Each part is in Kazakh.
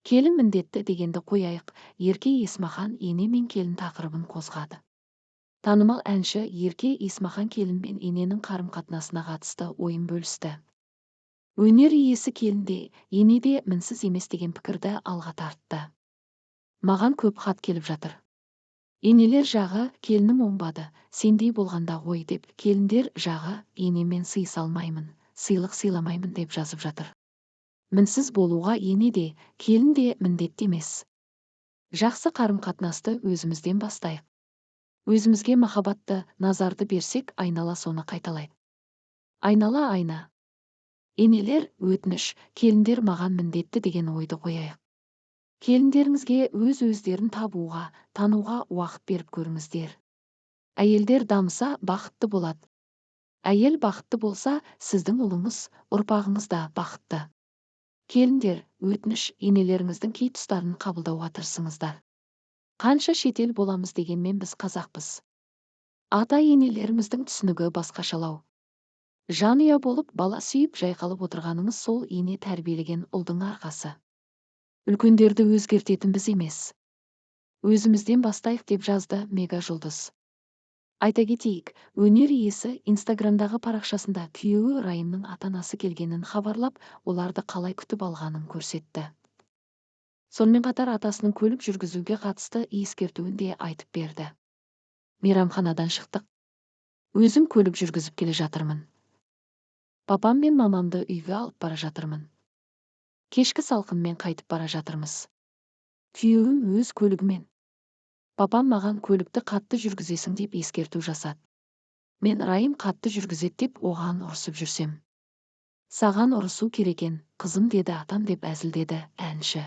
Келін міндетті дегенді қояйық. Ерке Есмахан ене мен келін тақырыбын қозғады. Танымал әнші Ерке Есмахан келін мен ененің қарым-қатынасына қатысты ойын бөлісті. Өнер иесі келін де, ене де мінсіз емес деген пікірді алға тартты. Маған көп хат келіп жатыр. Енелер жағы келінім оңбады, сендей болғанда ғой деп, келіндер жағы енеммен сыйыса алмаймын, сыйлық сыйламаймын деп жазып жатыр. Мінсіз болуға ене де, келін де міндетті емес. Жақсы қарым-қатынасты өзімізден бастайық. Өзімізге махаббатты, назарды берсек, айнала соны қайталайды. Айнала айна. Енелер, өтініш, келіндер маған міндетті деген ойды қояйық. Келіндеріңізге өз-өздерін табуға, тануға уақыт беріп көріңіздер. Әйелдер дамыса, бақытты болады. Әйел бақытты болса, сіздің ұлыңыз, ұрпағыңыз да бақытты. Келіндер, өтініш, енелеріңіздің кей тұстарын қабылдауға тырысыңыздар. Қанша шетел боламыз дегенмен біз қазақпыз. Ата-енелеріміздің түсінігі басқашалау. Жанұя болып, бала сүйіп жайқалып отырғаныңыз сол ене тәрбиелеген ұлдың арқасы. Үлкендерді өзгертетін біз емес. Өзімізден бастайық деп жазды мега жұлдыз. Айта кетейік, өнер иесі Инстаграмдағы парақшасында күйеуі Райымның ата-анасы келгенін хабарлап, оларды қалай күтіп алғанын көрсетті. Сонымен қатар атасының көлік жүргізуге қатысты ескертуін де айтып берді. Мейрамханадан шықтық. Өзім көлік жүргізіп келе жатырмын. Папам мен мамамды үйге алып бара жатырмын. Кешкі салқынмен қайтып бара жатырмыз. Күйеуім өз көлігімен. Папам маған көлікті қатты жүргізесің деп ескерту жасады. Мен Райым қатты жүргізеді деп оған ұрысып жүрсем. Саған ұрысу керек екен, қызым деді атам деп әзілдеді әнші.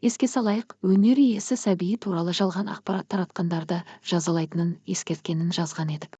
Еске салайық, өнер иесі сәбиі туралы жалған ақпарат таратқандарды жазалайтынын ескерткенін жазған едік.